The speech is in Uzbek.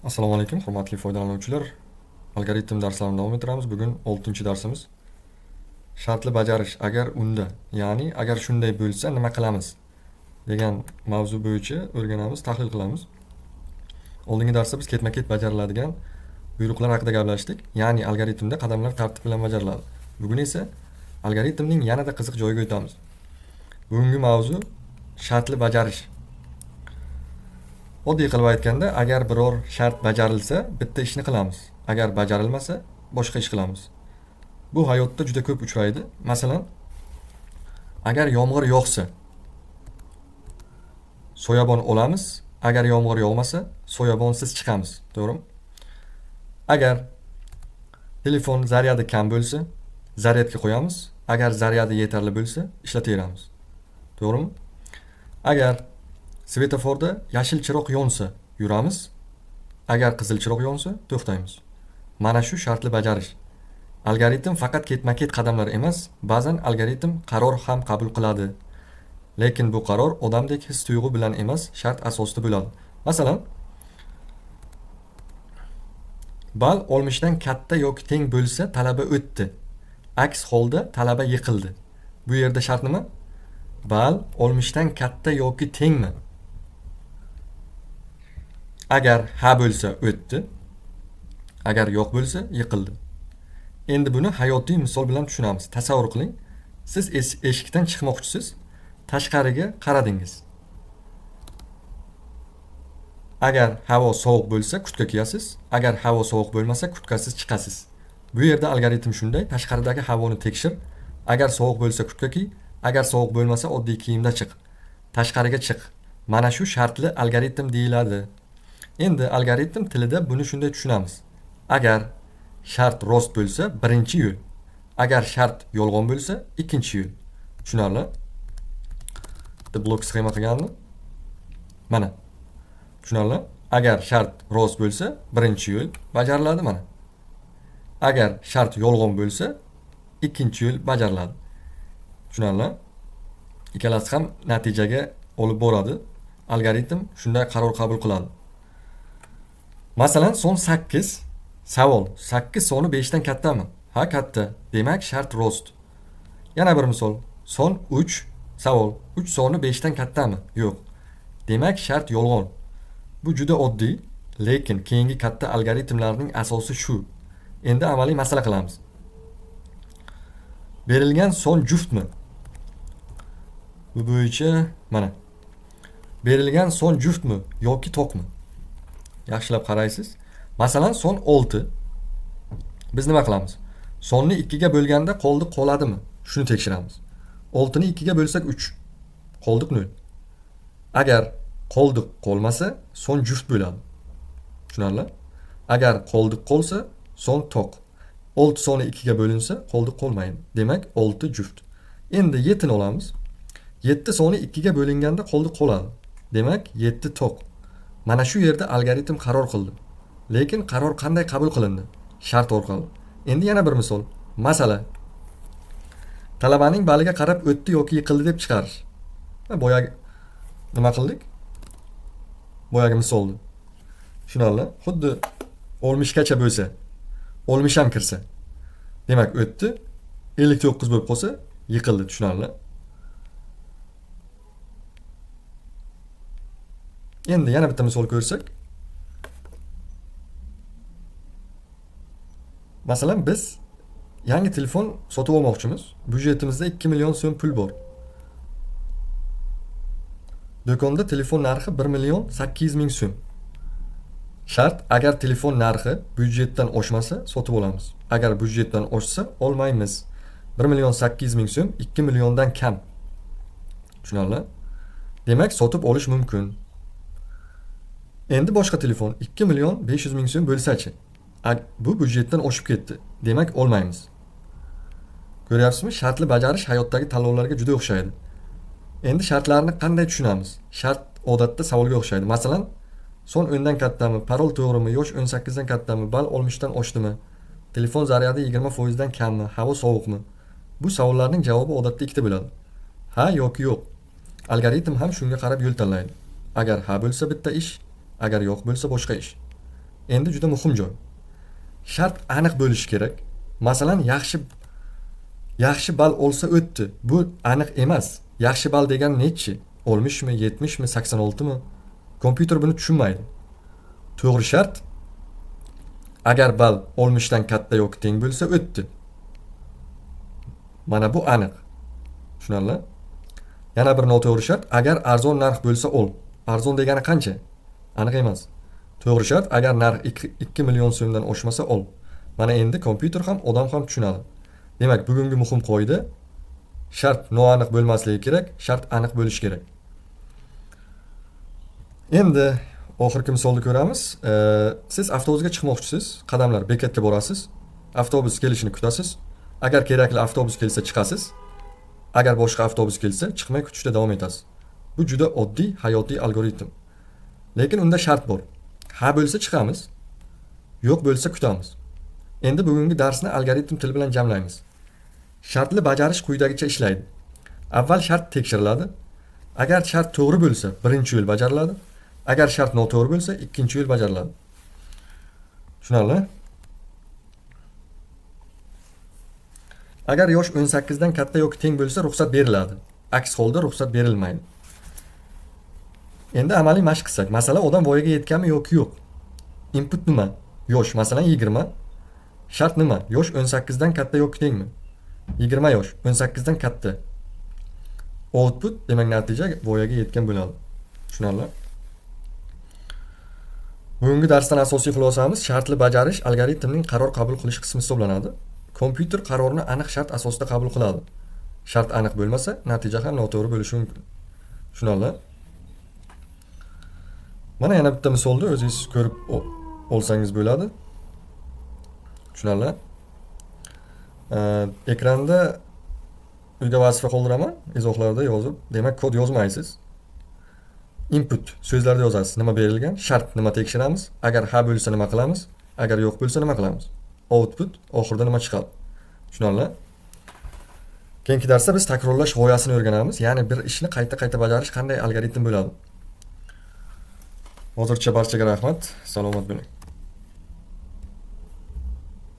Assalomu alaykum, hurmatli foydalanuvchilar. Algoritm darslarini davom ettiramiz. Bugun 6-darsimiz. Shartli bajarish agar unda, ya'ni agar shunday bo'lsa nima qilamiz degan mavzu bo'yicha o'rganamiz, tahlil qilamiz. Oldingi darsda biz ketma-ket bajariladigan buyruqlar haqida gaplashdik. Ya'ni algoritmda qadamlar tartib bilan bajariladi. Bugun esa algoritmning yanada qiziq joyiga o'tamiz. Bugungi mavzu shartli bajarish. Oddiy qilib aytganda, agar biror shart bajarilsa, bitta ishni qilamiz. Agar bajarilmasa, boshqa ish qilamiz. Bu hayotda juda ko'p uchraydi. Masalan, agar yomg'ir yog'sa, soyabon olamiz. Agar yomg'ir yog'masa, soyabonsiz chiqamiz. To'g'rimi? Agar telefon zaryadi kam bo'lsa, zaryadga qo'yamiz. Agar zaryadi yetarli bo'lsa, ishlataveramiz. To'g'rimi? Agar svetoforda yashil chiroq yonsa, yuramiz. Agar qizil chiroq yonsa, to'xtaymiz. Mana shu shartli bajarish. Algoritm faqat ketma-ket qadamlar emas, ba'zan algoritm qaror ham qabul qiladi. Lekin bu qaror odamdek his-tuyg'u bilan emas, shart asosida bo'ladi. Masalan, ball 60 dan katta yoki teng bo'lsa, talaba o'tdi. Aks holda talaba yiqildi. Bu yerda shart nima? Ball 60 dan katta yoki tengmi? Agar ha bo'lsa o'tdi, agar yo'q bo'lsa yiqildi. Endi buni hayotiy misol bilan tushunamiz. Tasavvur qiling, siz eshikdan chiqmoqchisiz, tashqariga qaradingiz. Agar havo sovuq bo'lsa, kurtka kiyasiz, agar havo sovuq bo'lmasa, kurtkasiz chiqasiz. Bu yerda algoritm shunday: tashqaridagi havoni tekshir, agar sovuq bo'lsa kurtka kiy, agar sovuq bo'lmasa oddiy kiyimda chiq. Tashqariga chiq. Mana shu shartli algoritm deyiladi. Endi algoritm tilida buni shunday tushunamiz. Agar shart rost bo'lsa, birinchi yo'l. Agar shart yolg'on bo'lsa, ikkinchi yo'l. Tushunarli? Bitta blok sxema qilgandim. Mana. Tushunarli? Agar shart rost bo'lsa, birinchi yo'l bajariladi mana. Agar shart yolg'on bo'lsa, ikkinchi yo'l bajariladi. Tushunarli? Ikkalasi ham natijaga olib boradi. Algoritm shunday qaror qabul qiladi. Masalan, son 8. Savol: 8 soni 5 dan kattami? Ha, katta. Demak, shart rost. Yana bir misol. Son 3. Savol: 3 soni 5 dan kattami? Yo'q. Demak, shart yolg'on. Bu juda oddiy, lekin keyingi katta algoritmlarning asosi shu. Endi amaliy masala qilamiz. Berilgan son juftmi? Bu bo'yicha mana. Berilgan son juftmi yoki to'qmi? Yaxshilab qaraysiz. Masalan, son 6. Biz nima qilamiz? Sonni 2 ga bo'lganda qoldiq qoladimi? Shuni tekshiramiz. 6 ni 2 ga bo'lsak 3. Qoldiq 0. Agar qoldiq qolmasa, son juft bo'ladi. Tushunarli? Agar qoldiq qolsa, son to'q. 6 soni 2 ga bo'linsa, qoldiq qolmaydi. Demak, 6 juft. Endi 7 ni olamiz. 7 soni 2 ga bo'linganda qoldiq qoladi. Demak, 7 to'q. Mana shu yerda algoritm qaror qildi. Lekin qaror qanday qabul qilindi? Shart orqali. Endi yana bir misol. Masala: talabaning baliga qarab o'tdi yoki yiqildi deb chiqarish. Boyagi nima qildik? Boyagi misolni. Tushunarli? Xuddi 60 gacha bo'lsa, 60 ham kirsa, demak o'tdi, 59 bo'lib qolsa, yiqildi. Tushunarli? Endi yana bitta misol ko'rsak. Masalan, biz yangi telefon sotib olmoqchimiz. Byudjetimizda 2 million so'm pul bor. Do'konda telefon narxi 1 million 800 ming so'm. Shart: agar telefon narxi byudjetdan oshmasa, sotib olamiz. Agar byudjetdan oshsa, olmaymiz. 1 million 800 ming so'm 2 milliondan kam. Tushunarli? Demak, sotib olish mumkin. Endi boshqa telefon 2 million 500 ming so'm bo'lsa-chi? Bu byudjetdan oshib ketdi. Demak, olmaymiz. Ko'ryapsizmi? Shartli bajarish hayotdagi tanlovlarga juda o'xshaydi. Endi shartlarni qanday tushunamiz? Shart odatda savolga o'xshaydi. Masalan, son 10 dan kattami, parol to'g'rimi, yosh 18 dan kattami, ball 60 dan oshdimi, telefon zaryadi 20% dan kammi, havo sovuqmi? Bu savollarning javobi odatda ikkita bo'ladi. Ha yoki yo'q. Algoritm ham shunga qarab yo'l tanlaydi. Agar ha bo'lsa bitta ish, agar yo'q bo'lsa boshqa ish. Endi juda muhim joy. Shart aniq bo'lishi kerak. Masalan, yaxshi ball olsa o'tdi. Bu aniq emas. Yaxshi ball degan nechi? 60 mi, 70 mi, 86 mi? Kompyuter buni tushunmaydi. To'g'ri shart: agar ball 60 dan katta yoki teng bo'lsa o'tdi. Mana bu aniq. Tushunarli? Yana bir noto'g'ri shart: agar arzon narx bo'lsa ol. Arzon degani qancha? Aniq emas. To'g'ri shart: agar narx 2 million so'mdan oshmasa ol. Mana endi kompyuter ham, odam ham tushunadi. Demak, bugungi muhim qoida: shart noaniq bo'lmasligi kerak, shart aniq bo'lishi kerak. Endi oxirgi misolni ko'ramiz. Siz avtobusga chiqmoqchisiz. Qadamlar: bekatga borasiz. Avtobus kelishini kutasiz. Agar kerakli avtobus kelsa chiqasiz. Agar boshqa avtobus kelsa, chiqmay kutishda davom etasiz. Bu juda oddiy hayotiy algoritm. Lekin unda shart bor. Ha bo'lsa chiqamiz, yo'q bo'lsa kutamiz. Endi bugungi darsni algoritm tili bilan jamlaymiz. Shartli bajarish quyidagicha ishlaydi. Avval shart tekshiriladi. Agar shart to'g'ri bo'lsa, birinchi yo'l bajariladi. Agar shart noto'g'ri bo'lsa, ikkinchi yo'l bajariladi. Tushunarli? Agar yosh 18 dan katta yoki teng bo'lsa, ruxsat beriladi. Aks holda ruxsat berilmaydi. Endi amaliy mashq qilsak, masalan, odam voyaga yetganmi yoki yo'q? Input nima? Yosh, masalan, 20. Shart nima? Yosh 18 dan katta yoki tengmi? 20 yosh, 18 dan katta. Output, demak natija voyaga yetgan bo'ladi. Tushunarli? Bugungi darsdan asosiy xulosamiz: shartli bajarish algoritmning qaror qabul qilish qismi hisoblanadi. Kompyuter qarorni aniq shart asosida qabul qiladi. Shart aniq bo'lmasa, natija ham noto'g'ri bo'lishi mumkin. Tushunarli? Mana yana bitta misolni o'zingiz ko'rib olsangiz bo'ladi. Tushunarli? Ekranda uyga vazifa qoldiraman, izohlarda yozib, demak kod yozmaysiz. Input so'zlarda yozasiz. Nima berilgan? Shart nima tekshiramiz? Agar ha bo'lsa nima qilamiz? Agar yo'q bo'lsa nima qilamiz? Output oxirida nima chiqadi? Tushunarli? Keyingi darsda biz takrorlash g'oyasini o'rganamiz. Ya'ni bir ishni qayta-qayta bajarish qanday algoritm bo'ladi? Hozircha barchaga rahmat. Salomat bo'ling.